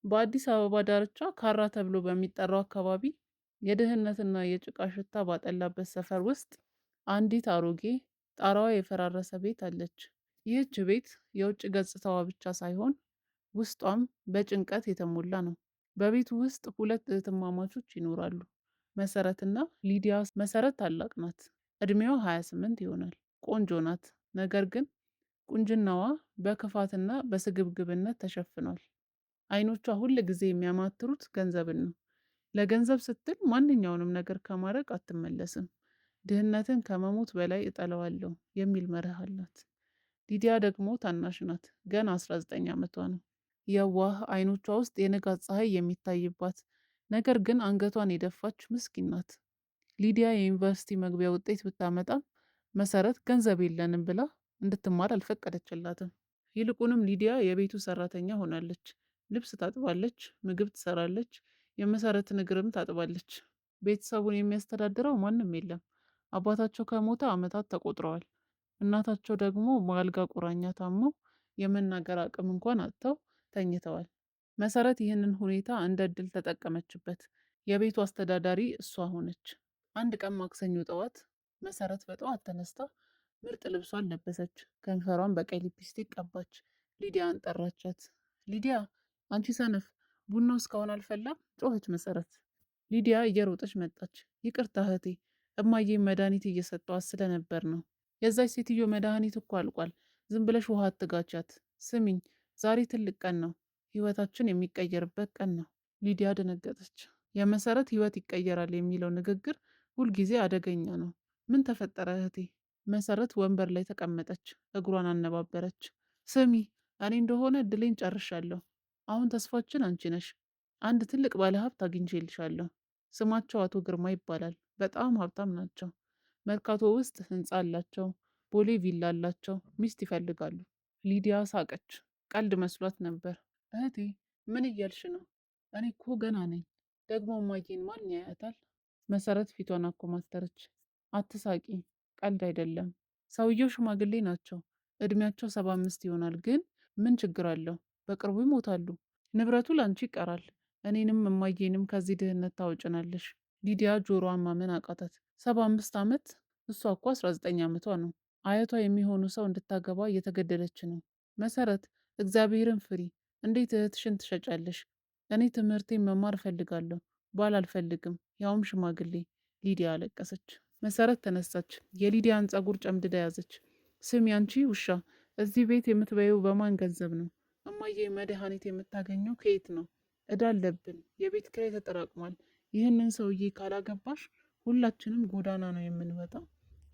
በአዲስ አበባ ዳርቻ ካራ ተብሎ በሚጠራው አካባቢ፣ የድህነትና የጭቃ ሽታ ባጠላበት ሰፈር ውስጥ አንዲት አሮጌ፣ ጣራዋ የፈራረሰ ቤት አለች። ይህች ቤት የውጭ ገጽታዋ ብቻ ሳይሆን ውስጧም በጭንቀት የተሞላ ነው። በቤቱ ውስጥ ሁለት እህትማማቾች ይኖራሉ፣ መሰረትና ሊዲያ። መሰረት ታላቅ ናት። እድሜዋ 28 ይሆናል። ቆንጆ ናት። ነገር ግን ቁንጅናዋ በክፋትና በስግብግብነት ተሸፍኗል። አይኖቿ ሁል ጊዜ የሚያማትሩት ገንዘብን ነው። ለገንዘብ ስትል ማንኛውንም ነገር ከማድረግ አትመለስም። ድህነትን ከመሞት በላይ እጠላዋለሁ የሚል መርህ አላት። ሊዲያ ደግሞ ታናሽ ናት። ገና 19 ዓመቷ ነው። የዋህ፣ አይኖቿ ውስጥ የንጋት ፀሐይ የሚታይባት፣ ነገር ግን አንገቷን የደፋች ምስኪን ናት። ሊዲያ የዩኒቨርሲቲ መግቢያ ውጤት ብታመጣም መሰረት ገንዘብ የለንም ብላ እንድትማር አልፈቀደችላትም። ይልቁንም ሊዲያ የቤቱ ሰራተኛ ሆናለች። ልብስ ታጥባለች፣ ምግብ ትሰራለች፣ የመሰረትን እግርም ታጥባለች። ቤተሰቡን የሚያስተዳድረው ማንም የለም። አባታቸው ከሞተ ዓመታት ተቆጥረዋል። እናታቸው ደግሞ በአልጋ ቁራኛ ታመው የመናገር አቅም እንኳን አጥተው ተኝተዋል። መሰረት ይህንን ሁኔታ እንደ እድል ተጠቀመችበት። የቤቱ አስተዳዳሪ እሷ ሆነች። አንድ ቀን ማክሰኞ ጠዋት መሰረት በጠዋት ተነስታ ምርጥ ልብሷን ለበሰች። ከንፈሯን በቀይ ሊፕስቲክ ቀባች። ሊዲያን ጠራቻት። ሊዲያ፣ አንቺ ሰነፍ፣ ቡናው እስካሁን አልፈላም? ጮኸች መሰረት። ሊዲያ እየሮጠች መጣች። ይቅርታ እህቴ፣ እማዬ መድኃኒት እየሰጠዋት ስለነበር ነው። የዛች ሴትዮ መድኃኒት እኮ አልቋል። ዝም ብለሽ ውሃ አትጋቻት። ስሚኝ፣ ዛሬ ትልቅ ቀን ነው። ህይወታችን የሚቀየርበት ቀን ነው። ሊዲያ ደነገጠች። የመሰረት ህይወት ይቀየራል የሚለው ንግግር ሁልጊዜ አደገኛ ነው። ምን ተፈጠረ እህቴ? መሰረት ወንበር ላይ ተቀመጠች፣ እግሯን አነባበረች። ስሚ፣ እኔ እንደሆነ እድሌን ጨርሻለሁ። አሁን ተስፋችን አንቺ ነሽ። አንድ ትልቅ ባለሀብት አግኝቼልሻለሁ። ስማቸው አቶ ግርማ ይባላል። በጣም ሀብታም ናቸው። መርካቶ ውስጥ ህንፃ አላቸው። ቦሌ ቪላ አላቸው። ሚስት ይፈልጋሉ። ሊዲያ ሳቀች። ቀልድ መስሏት ነበር። እህቴ፣ ምን እያልሽ ነው? እኔ እኮ ገና ነኝ። ደግሞ እማዬን ማን ያያታል? መሰረት ፊቷን አኮማተረች። አትሳቂ፣ ቀልድ አይደለም። ሰውየው ሽማግሌ ናቸው። እድሜያቸው 75 ይሆናል። ግን ምን ችግር አለው? በቅርቡ ይሞታሉ። ንብረቱ ላንቺ ይቀራል። እኔንም እማዬንም ከዚህ ድህነት ታወጭናለሽ። ሊዲያ ጆሮዋን ማመን አቃታት። 75 ዓመት? እሷ እኮ 19 ዓመቷ ነው። አያቷ የሚሆኑ ሰው እንድታገባ እየተገደደች ነው። መሰረት፣ እግዚአብሔርን ፍሪ። እንዴት እህትሽን ትሸጫለሽ? እኔ ትምህርቴን መማር እፈልጋለሁ፣ ባል አልፈልግም፣ ያውም ሽማግሌ። ሊዲያ አለቀሰች። መሰረት ተነሳች። የሊዲያን ጸጉር ጨምድዳ ያዘች። ስሚ አንቺ ውሻ፣ እዚህ ቤት የምትበይው በማን ገንዘብ ነው? እማዬ መድኃኒት የምታገኘው ከየት ነው? እዳ አለብን፣ የቤት ኪራይ ተጠራቅሟል። ይህንን ሰውዬ ካላገባሽ ሁላችንም ጎዳና ነው የምንወጣው።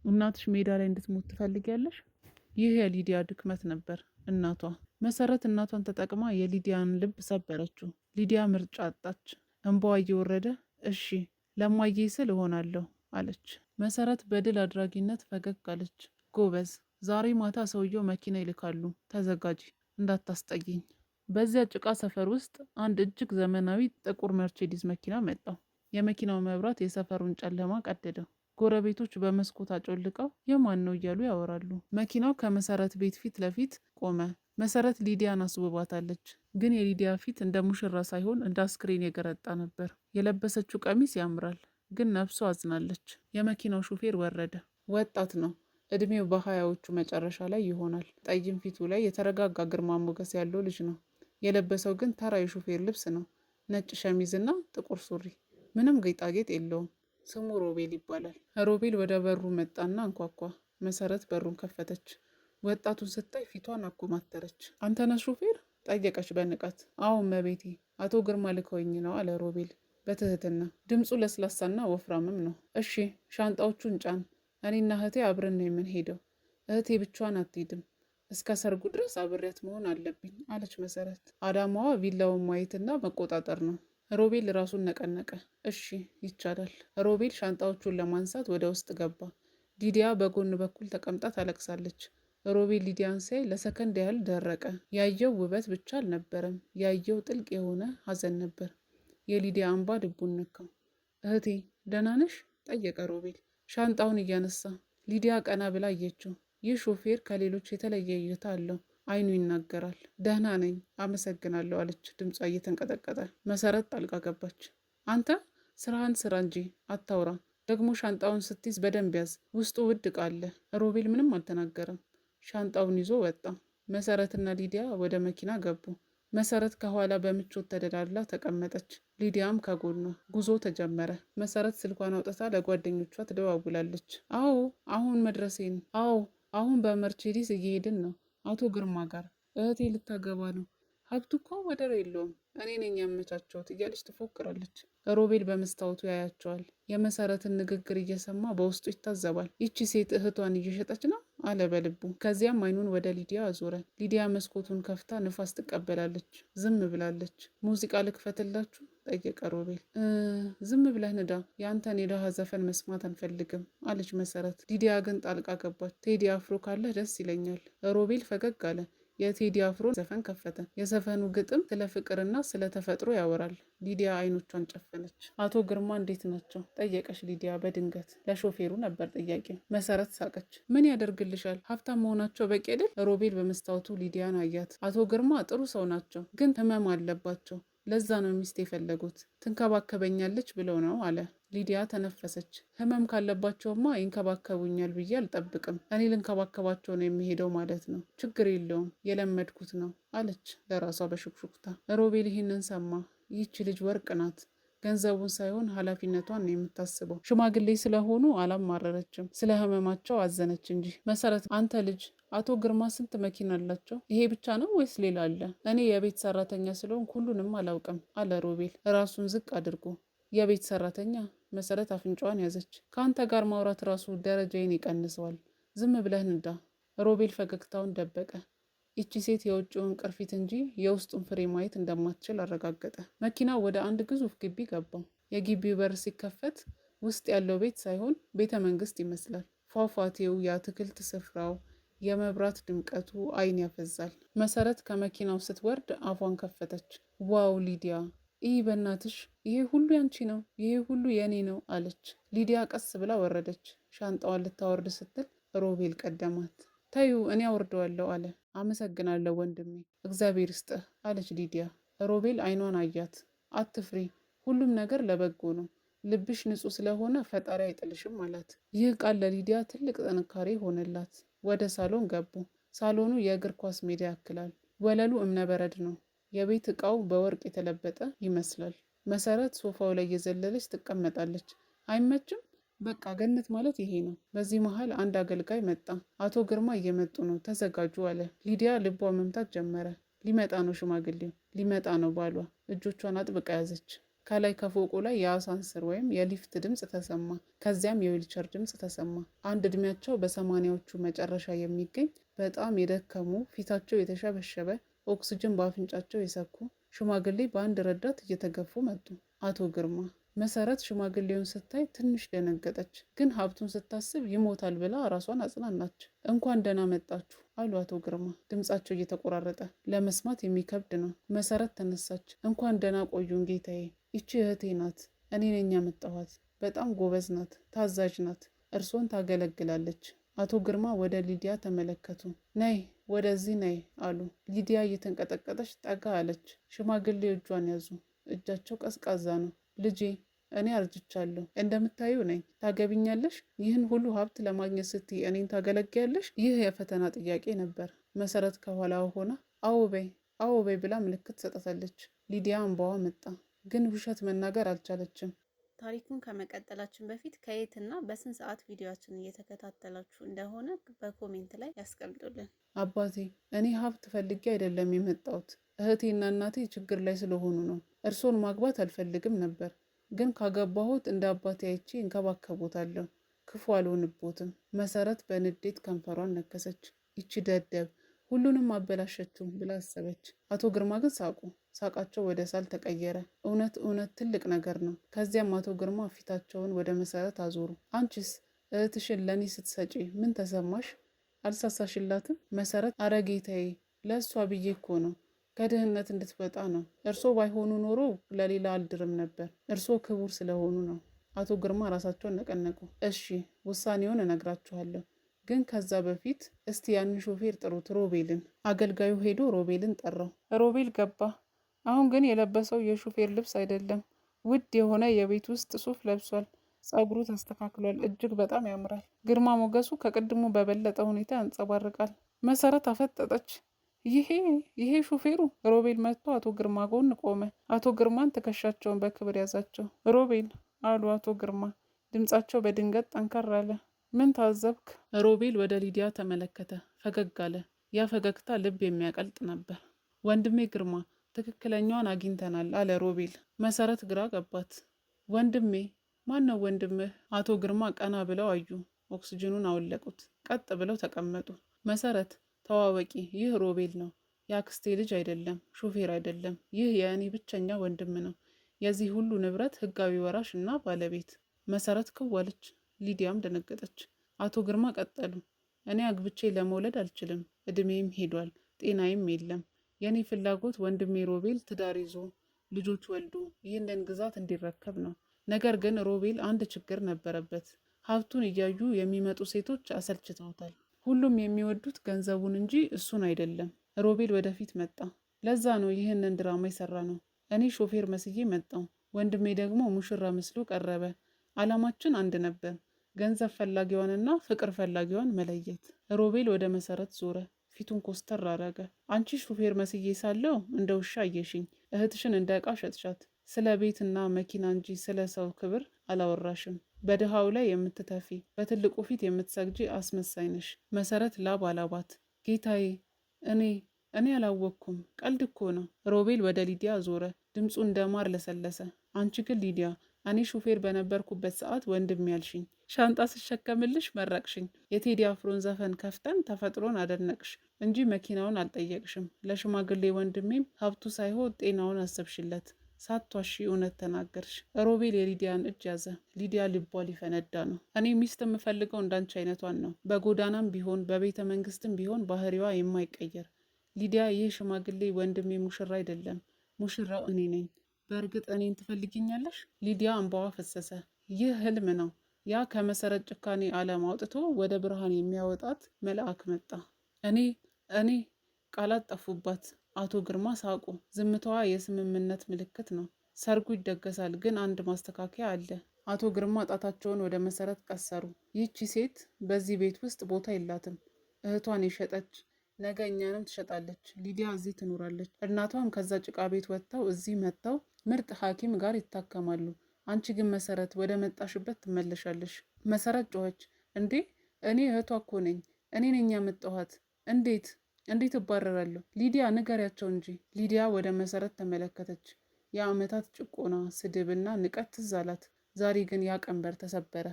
እናትሽ ሜዳ ላይ እንድትሞት ትፈልጊያለሽ? ይህ የሊዲያ ድክመት ነበር። እናቷ መሰረት እናቷን ተጠቅማ የሊዲያን ልብ ሰበረችው። ሊዲያ ምርጫ አጣች። እንባዋ እየወረደ እሺ ለማዬ ስል እሆናለሁ አለች። መሰረት በድል አድራጊነት ፈገግ አለች። ጎበዝ፣ ዛሬ ማታ ሰውየው መኪና ይልካሉ። ተዘጋጂ፣ እንዳታስጠይኝ። በዚያ ጭቃ ሰፈር ውስጥ አንድ እጅግ ዘመናዊ ጥቁር መርቼዲስ መኪና መጣ። የመኪናው መብራት የሰፈሩን ጨለማ ቀደደው። ጎረቤቶች በመስኮት አጮልቀው የማን ነው እያሉ ያወራሉ። መኪናው ከመሰረት ቤት ፊት ለፊት ቆመ። መሰረት ሊዲያን አስውባታለች። ግን የሊዲያ ፊት እንደ ሙሽራ ሳይሆን እንደ አስክሬን የገረጣ ነበር። የለበሰችው ቀሚስ ያምራል፣ ግን ነፍሷ አዝናለች። የመኪናው ሹፌር ወረደ። ወጣት ነው። እድሜው በ20ዎቹ መጨረሻ ላይ ይሆናል። ጠይም ፊቱ ላይ የተረጋጋ ግርማ ሞገስ ያለው ልጅ ነው። የለበሰው ግን ተራ የሹፌር ልብስ ነው። ነጭ ሸሚዝ እና ጥቁር ሱሪ። ምንም ጌጣጌጥ የለውም። ስሙ ሮቤል ይባላል። ሮቤል ወደ በሩ መጣና አንኳኳ። መሰረት በሩን ከፈተች። ወጣቱን ስታይ ፊቷን አኮማተረች። አንተ ነህ ሹፌር? ጠየቀች በንቀት። አዎ እመቤቴ፣ አቶ ግርማ ልከውኝ ነው አለ ሮቤል በትህትና። ድምፁ ለስላሳና ወፍራምም ነው። እሺ ሻንጣዎቹን ጫን። እኔና እህቴ አብረን ነው የምንሄደው። እህቴ ብቻዋን አትሄድም። እስከ ሰርጉ ድረስ አብሬያት መሆን አለብኝ አለች መሰረት። አዳማዋ ቪላውን ማየትና መቆጣጠር ነው። ሮቤል ራሱን ነቀነቀ። እሺ ይቻላል። ሮቤል ሻንጣዎቹን ለማንሳት ወደ ውስጥ ገባ። ሊዲያ በጎን በኩል ተቀምጣ ታለቅሳለች። ሮቤል ሊዲያን ሲያይ ለሰከንድ ያህል ደረቀ። ያየው ውበት ብቻ አልነበረም፣ ያየው ጥልቅ የሆነ ሐዘን ነበር። የሊዲያ እንባ ልቡን ነካው። እህቴ ደህና ነሽ? ጠየቀ ሮቤል ሻንጣውን እያነሳ። ሊዲያ ቀና ብላ አየችው። ይህ ሾፌር ከሌሎች የተለየ እይታ አለው። አይኑ ይናገራል። ደህና ነኝ አመሰግናለሁ አለች፣ ድምጿ እየተንቀጠቀጠ። መሰረት ጣልቃ ገባች። አንተ ስራህን ስራ እንጂ አታውራ። ደግሞ ሻንጣውን ስትይዝ በደንብ ያዝ፣ ውስጡ ውድ ዕቃ አለ። ሮቤል ምንም አልተናገረም። ሻንጣውን ይዞ ወጣ። መሰረትና ሊዲያ ወደ መኪና ገቡ። መሰረት ከኋላ በምቾት ተደላድላ ተቀመጠች። ሊዲያም ከጎኗ። ጉዞ ተጀመረ። መሰረት ስልኳን አውጥታ ለጓደኞቿ ትደዋውላለች። አዎ አሁን መድረሴን፣ አዎ አሁን በመርቼዲስ እየሄድን ነው አቶ ግርማ ጋር፣ እህቴ ልታገባ ነው። ሀብቱ እኮ ወደር የለውም፣ እኔ ነኝ ያመቻቸውት እያለች ትፎክራለች። ሮቤል በመስታወቱ ያያቸዋል። የመሰረትን ንግግር እየሰማ በውስጡ ይታዘባል። ይቺ ሴት እህቷን እየሸጠች ነው አለ በልቡ። ከዚያም አይኑን ወደ ሊዲያ አዞረ። ሊዲያ መስኮቱን ከፍታ ንፋስ ትቀበላለች። ዝም ብላለች። ሙዚቃ ልክፈትላችሁ ጠየቀ ሮቤል። ዝም ብለህ ንዳ፣ የአንተን የድሃ ዘፈን መስማት አንፈልግም አለች መሰረት። ሊዲያ ግን ጣልቃ ገባች። ቴዲ አፍሮ ካለህ ደስ ይለኛል። ሮቤል ፈገግ አለ። የቴዲ አፍሮን ዘፈን ከፈተ። የዘፈኑ ግጥም ስለ ፍቅርና ስለ ተፈጥሮ ያወራል። ሊዲያ አይኖቿን ጨፈነች። አቶ ግርማ እንዴት ናቸው? ጠየቀች ሊዲያ በድንገት። ለሾፌሩ ነበር ጥያቄ። መሰረት ሳቀች። ምን ያደርግልሻል? ሀብታም መሆናቸው በቂ አይደል? ሮቤል በመስታወቱ ሊዲያን አያት። አቶ ግርማ ጥሩ ሰው ናቸው፣ ግን ህመም አለባቸው። ለዛ ነው ሚስት የፈለጉት። ትንከባከበኛለች ብለው ነው አለ። ሊዲያ ተነፈሰች። ህመም ካለባቸውማ ይንከባከቡኛል ብዬ አልጠብቅም። እኔ ልንከባከባቸው ነው የሚሄደው ማለት ነው። ችግር የለውም የለመድኩት ነው አለች ለራሷ በሹክሹክታ። ሮቤል ይህንን ሰማ። ይህች ልጅ ወርቅ ናት። ገንዘቡን ሳይሆን ኃላፊነቷን ነው የምታስበው። ሽማግሌ ስለሆኑ አላማረረችም። ስለ ህመማቸው አዘነች እንጂ። መሰረት፣ አንተ ልጅ አቶ ግርማ ስንት መኪና አላቸው? ይሄ ብቻ ነው ወይስ ሌላ አለ? እኔ የቤት ሰራተኛ ስለሆንኩ ሁሉንም አላውቅም አለ ሮቤል ራሱን ዝቅ አድርጎ። የቤት ሰራተኛ? መሰረት አፍንጫዋን ያዘች። ከአንተ ጋር ማውራት ራሱ ደረጃዬን ይቀንሰዋል። ዝም ብለህ ንዳ። ሮቤል ፈገግታውን ደበቀ። ይቺ ሴት የውጭውን ቅርፊት እንጂ የውስጡን ፍሬ ማየት እንደማትችል አረጋገጠ። መኪናው ወደ አንድ ግዙፍ ግቢ ገባ። የግቢው በር ሲከፈት ውስጥ ያለው ቤት ሳይሆን ቤተ መንግስት ይመስላል። ፏፏቴው፣ የአትክልት ስፍራው፣ የመብራት ድምቀቱ አይን ያፈዛል። መሰረት ከመኪናው ስትወርድ አፏን ከፈተች። Wow ሊዲያ፣ ይህ በእናትሽ ይሄ ሁሉ ያንቺ ነው፣ ይሄ ሁሉ የኔ ነው አለች። ሊዲያ ቀስ ብላ ወረደች። ሻንጣዋን ልታወርድ ስትል ሮቤል ቀደማት። ተዩ እኔ አወርደዋለሁ አለ። አመሰግናለሁ ወንድሜ፣ እግዚአብሔር ይስጥህ አለች ሊዲያ። ሮቤል አይኗን አያት። አትፍሪ፣ ሁሉም ነገር ለበጎ ነው። ልብሽ ንጹሕ ስለሆነ ፈጣሪ አይጥልሽም አላት። ይህ ቃል ለሊዲያ ትልቅ ጥንካሬ ሆነላት። ወደ ሳሎን ገቡ። ሳሎኑ የእግር ኳስ ሜዳ ያክላል። ወለሉ እብነበረድ ነው። የቤት ዕቃው በወርቅ የተለበጠ ይመስላል። መሰረት ሶፋው ላይ እየዘለለች ትቀመጣለች። አይመችም? በቃ ገነት ማለት ይሄ ነው። በዚህ መሀል አንድ አገልጋይ መጣ። አቶ ግርማ እየመጡ ነው፣ ተዘጋጁ አለ። ሊዲያ ልቧ መምታት ጀመረ። ሊመጣ ነው ሽማግሌው፣ ሊመጣ ነው ባሏ። እጆቿን አጥብቃ ያዘች። ከላይ ከፎቁ ላይ የአሳንስር ወይም የሊፍት ድምፅ ተሰማ። ከዚያም የዊልቸር ድምፅ ተሰማ። አንድ እድሜያቸው በ80ዎቹ መጨረሻ የሚገኝ በጣም የደከሙ፣ ፊታቸው የተሸበሸበ፣ ኦክስጅን በአፍንጫቸው የሰኩ ሽማግሌ በአንድ ረዳት እየተገፉ መጡ። አቶ ግርማ። መሰረት ሽማግሌውን ስታይ ትንሽ ደነገጠች። ግን ሀብቱን ስታስብ ይሞታል ብላ ራሷን አጽናናች። እንኳን ደህና መጣችሁ አሉ አቶ ግርማ፣ ድምጻቸው እየተቆራረጠ ለመስማት የሚከብድ ነው። መሰረት ተነሳች። እንኳን ደህና ቆዩን ጌታዬ። ይቺ እህቴ ናት፣ እኔ ነኝ ያመጣኋት። በጣም ጎበዝ ናት፣ ታዛዥ ናት፣ እርሶን ታገለግላለች። አቶ ግርማ ወደ ሊዲያ ተመለከቱ። ነይ ወደዚህ ነይ አሉ። ሊዲያ እየተንቀጠቀጠች ጠጋ አለች። ሽማግሌ እጇን ያዙ። እጃቸው ቀዝቃዛ ነው። ልጄ እኔ አርጅቻለሁ፣ እንደምታዩ ነኝ። ታገቢኛለሽ? ይህን ሁሉ ሀብት ለማግኘት ስትይ እኔን ታገለግያለሽ? ይህ የፈተና ጥያቄ ነበር። መሰረት ከኋላ ሆና አዎ በይ አዎ በይ ብላ ምልክት ሰጣታለች። ሊዲያ እንባዋ መጣ፣ ግን ውሸት መናገር አልቻለችም። ታሪኩን ከመቀጠላችን በፊት ከየትና በስንት ሰዓት ቪዲዮአችንን እየተከታተላችሁ እንደሆነ በ comment ላይ ያስቀምጡልን። አባቴ እኔ ሀብት ፈልጌ አይደለም የመጣሁት፣ እህቴና እናቴ ችግር ላይ ስለሆኑ ነው። እርሶን ማግባት አልፈልግም ነበር፣ ግን ካገባሁት እንደ አባቴ አይቼ እንከባከቦታለሁ፣ ክፉ አልሆንቦትም። መሰረት በንዴት ከንፈሯን ነከሰች። ይቺ ደደብ ሁሉንም አበላሸችው ብላ አሰበች። አቶ ግርማ ግን ሳቁ። ሳቃቸው ወደ ሳል ተቀየረ። እውነት እውነት ትልቅ ነገር ነው። ከዚያም አቶ ግርማ ፊታቸውን ወደ መሰረት አዞሩ። አንቺስ እህትሽን ለእኔ ስትሰጪ ምን ተሰማሽ? አልሳሳሽላትም? መሰረት አረ ጌታዬ፣ ለእሷ ብዬ እኮ ነው ከድህነት እንድትወጣ ነው። እርሶ ባይሆኑ ኖሮ ለሌላ አልድርም ነበር። እርሶ ክቡር ስለሆኑ ነው። አቶ ግርማ ራሳቸውን ነቀነቁ። እሺ ውሳኔውን እነግራችኋለሁ። ግን ከዛ በፊት እስቲ ያንን ሾፌር ጥሩት፣ ሮቤልን። አገልጋዩ ሄዶ ሮቤልን ጠራው። ሮቤል ገባ። አሁን ግን የለበሰው የሾፌር ልብስ አይደለም፣ ውድ የሆነ የቤት ውስጥ ሱፍ ለብሷል። ጸጉሩ ተስተካክሏል። እጅግ በጣም ያምራል። ግርማ ሞገሱ ከቅድሙ በበለጠ ሁኔታ ያንጸባርቃል። መሰረት አፈጠጠች። ይሄ ይሄ ሹፌሩ ሮቤል መጥቶ አቶ ግርማ ጎን ቆመ። አቶ ግርማን ትከሻቸውን በክብር ያዛቸው። ሮቤል አሉ አቶ ግርማ። ድምጻቸው በድንገት ጠንከር አለ። ምን ታዘብክ? ሮቤል ወደ ሊዲያ ተመለከተ። ፈገግ አለ። ያ ፈገግታ ልብ የሚያቀልጥ ነበር። ወንድሜ ግርማ ትክክለኛዋን አግኝተናል አለ ሮቤል። መሰረት ግራ ገባት። ወንድሜ ማን ነው ወንድምህ? አቶ ግርማ ቀና ብለው አዩ። ኦክስጅኑን አወለቁት። ቀጥ ብለው ተቀመጡ። መሰረት ተዋወቂ፣ ይህ ሮቤል ነው። የአክስቴ ልጅ አይደለም፣ ሾፌር አይደለም። ይህ የእኔ ብቸኛ ወንድም ነው። የዚህ ሁሉ ንብረት ህጋዊ ወራሽ እና ባለቤት። መሰረት ክው አለች። ሊዲያም ደነገጠች። አቶ ግርማ ቀጠሉ። እኔ አግብቼ ለመውለድ አልችልም። እድሜም ሄዷል፣ ጤናዬም የለም። የእኔ ፍላጎት ወንድሜ ሮቤል ትዳር ይዞ ልጆች ወልዶ ይህንን ግዛት እንዲረከብ ነው። ነገር ግን ሮቤል አንድ ችግር ነበረበት። ሀብቱን እያዩ የሚመጡ ሴቶች አሰልችተውታል። ሁሉም የሚወዱት ገንዘቡን እንጂ እሱን አይደለም። ሮቤል ወደፊት መጣ። ለዛ ነው ይህንን ድራማ የሰራነው። እኔ ሾፌር መስዬ መጣው፣ ወንድሜ ደግሞ ሙሽራ መስሎ ቀረበ። አላማችን አንድ ነበር፣ ገንዘብ ፈላጊዋንና ፍቅር ፈላጊዋን መለየት። ሮቤል ወደ መሰረት ዞረ፣ ፊቱን ኮስተር አረገ። አንቺ ሾፌር መስዬ ሳለው እንደ ውሻ አየሽኝ፣ እህትሽን እንደ ዕቃ ሸጥሻት። ስለ ቤትና መኪና እንጂ ስለ ሰው ክብር አላወራሽም። በድሃው ላይ የምትተፊ በትልቁ ፊት የምትሰግጂ አስመሳይ ነሽ። መሰረት ላብ አላባት። ጌታዬ፣ እኔ እኔ አላወቅኩም፣ ቀልድ እኮ ነው። ሮቤል ወደ ሊዲያ ዞረ፣ ድምፁ እንደ ማር ለሰለሰ። አንቺ ግን ሊዲያ፣ እኔ ሹፌር በነበርኩበት ሰዓት ወንድም ያልሽኝ፣ ሻንጣ ስሸከምልሽ መረቅሽኝ፣ የቴዲ አፍሮን ዘፈን ከፍተን ተፈጥሮን አደነቅሽ እንጂ መኪናውን አልጠየቅሽም። ለሽማግሌ ወንድሜም ሀብቱ ሳይሆን ጤናውን አሰብሽለት። ሳትዋሺ እውነት ተናገርሽ። ሮቤል የሊዲያን እጅ ያዘ። ሊዲያ ልቧ ሊፈነዳ ነው። እኔ ሚስት የምፈልገው እንዳንቺ አይነቷን ነው። በጎዳናም ቢሆን በቤተ መንግስትም ቢሆን ባህሪዋ የማይቀየር። ሊዲያ፣ ይህ ሽማግሌ ወንድሜ ሙሽራ አይደለም፣ ሙሽራው እኔ ነኝ። በእርግጥ እኔን ትፈልጊኛለሽ? ሊዲያ እንባዋ ፈሰሰ። ይህ ህልም ነው። ያ ከመሰረት ጭካኔ ዓለም አውጥቶ ወደ ብርሃን የሚያወጣት መልአክ መጣ። እኔ እኔ ቃላት ጠፉባት። አቶ ግርማ ሳቁ። ዝምታዋ የስምምነት ምልክት ነው። ሰርጉ ይደገሳል፣ ግን አንድ ማስተካከያ አለ። አቶ ግርማ ጣታቸውን ወደ መሰረት ቀሰሩ። ይህቺ ሴት በዚህ ቤት ውስጥ ቦታ የላትም። እህቷን የሸጠች ነገ እኛንም ትሸጣለች። ሊዲያ እዚህ ትኖራለች። እናቷም ከዛ ጭቃ ቤት ወጥተው እዚህ መጥተው ምርጥ ሐኪም ጋር ይታከማሉ። አንቺ ግን መሰረት ወደ መጣሽበት ትመለሻለሽ። መሰረት ጮኸች። እንዴ እኔ እህቷ እኮ ነኝ። እኔ ነኝ ያመጣኋት። እንዴት እንዴት እባረራለሁ? ሊዲያ ንገሪያቸው እንጂ። ሊዲያ ወደ መሰረት ተመለከተች። የዓመታት ጭቆና፣ ስድብና ንቀት ትዝ አላት። ዛሬ ግን ያ ቀንበር ተሰበረ።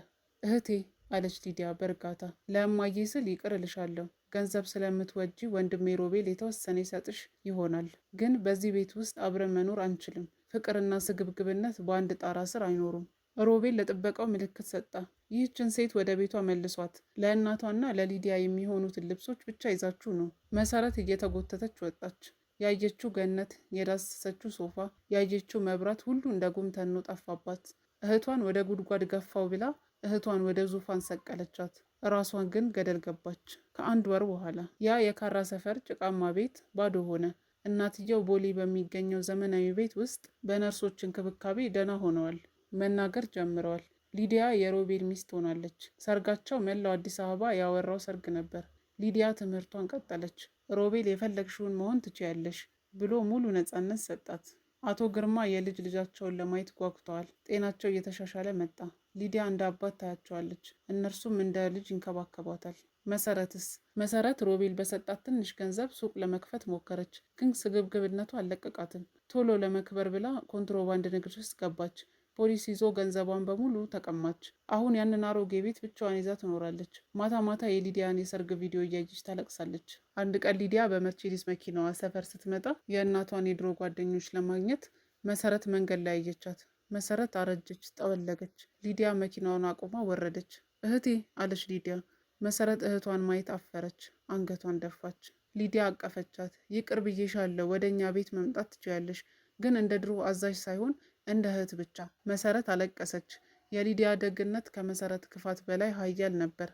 እህቴ አለች ሊዲያ በእርጋታ፣ ለእማዬ ስል ይቅር እልሻለሁ። ገንዘብ ስለምትወጂ ወንድሜ ሮቤል የተወሰነ ይሰጥሽ ይሆናል። ግን በዚህ ቤት ውስጥ አብረን መኖር አንችልም። ፍቅርና ስግብግብነት በአንድ ጣራ ስር አይኖሩም። ሮቤል ለጥበቃው ምልክት ሰጣ። ይህችን ሴት ወደ ቤቷ መልሷት፣ ለእናቷና ለሊዲያ የሚሆኑትን ልብሶች ብቻ ይዛችሁ ነው። መሰረት እየተጎተተች ወጣች። ያየችው ገነት፣ የዳሰሰችው ሶፋ፣ ያየችው መብራት ሁሉ እንደ ጉም ተኖ ጠፋባት። እህቷን ወደ ጉድጓድ ገፋው ብላ እህቷን ወደ ዙፋን ሰቀለቻት። ራሷን ግን ገደል ገባች። ከአንድ ወር በኋላ ያ የካራ ሰፈር ጭቃማ ቤት ባዶ ሆነ። እናትየው ቦሌ በሚገኘው ዘመናዊ ቤት ውስጥ በነርሶች እንክብካቤ ደህና ሆነዋል። መናገር ጀምረዋል። ሊዲያ የሮቤል ሚስት ሆናለች። ሰርጋቸው መላው አዲስ አበባ ያወራው ሰርግ ነበር። ሊዲያ ትምህርቷን ቀጠለች። ሮቤል የፈለግሽውን መሆን ትችያለሽ ብሎ ሙሉ ነፃነት ሰጣት። አቶ ግርማ የልጅ ልጃቸውን ለማየት ጓጉተዋል። ጤናቸው እየተሻሻለ መጣ። ሊዲያ እንደ አባት ታያቸዋለች፣ እነርሱም እንደ ልጅ ይንከባከቧታል። መሰረትስ? መሰረት ሮቤል በሰጣት ትንሽ ገንዘብ ሱቅ ለመክፈት ሞከረች፣ ግን ስግብግብነቱ አልለቀቃትም። ቶሎ ለመክበር ብላ ኮንትሮባንድ ንግድ ውስጥ ገባች። ፖሊስ ይዞ ገንዘቧን በሙሉ ተቀማች። አሁን ያንን አሮጌ ቤት ብቻዋን ይዛ ትኖራለች። ማታ ማታ የሊዲያን የሰርግ ቪዲዮ እያየች ታለቅሳለች። አንድ ቀን ሊዲያ በመርቼዲስ መኪናዋ ሰፈር ስትመጣ የእናቷን የድሮ ጓደኞች ለማግኘት መሰረት መንገድ ላይ አየቻት። መሰረት አረጀች፣ ጠወለገች። ሊዲያ መኪናዋን አቁማ ወረደች። እህቴ አለች ሊዲያ። መሰረት እህቷን ማየት አፈረች፣ አንገቷን ደፋች። ሊዲያ አቀፈቻት። ይቅር ብዬሻለሁ፣ ወደ እኛ ቤት መምጣት ትችያለሽ፣ ግን እንደ ድሮ አዛዥ ሳይሆን እንደ እህት ብቻ። መሰረት አለቀሰች። የሊዲያ ደግነት ከመሰረት ክፋት በላይ ኃያል ነበር።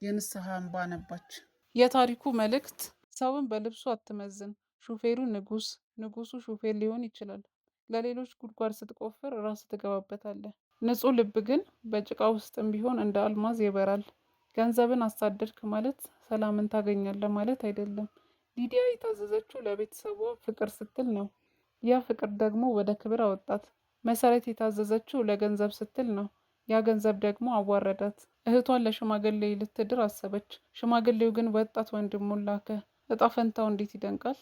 የንስሐ እንባ አነባች። የታሪኩ መልእክት ሰውን በልብሱ አትመዝን። ሹፌሩ ንጉስ፣ ንጉሱ ሹፌር ሊሆን ይችላል። ለሌሎች ጉድጓድ ስትቆፍር ራስህ ትገባበታለህ። ንጹህ ልብ ግን በጭቃ ውስጥም ቢሆን እንደ አልማዝ ይበራል። ገንዘብን አሳደድክ ማለት ሰላምን ታገኛለህ ማለት አይደለም። ሊዲያ የታዘዘችው ለቤተሰቧ ፍቅር ስትል ነው። ያ ፍቅር ደግሞ ወደ ክብር አወጣት። መሰረት የታዘዘችው ለገንዘብ ስትል ነው። ያ ገንዘብ ደግሞ አዋረዳት። እህቷን ለሽማግሌ ልትድር አሰበች። ሽማግሌው ግን ወጣት ወንድሙን ላከ። እጣ ፈንታው እንዴት ይደንቃል!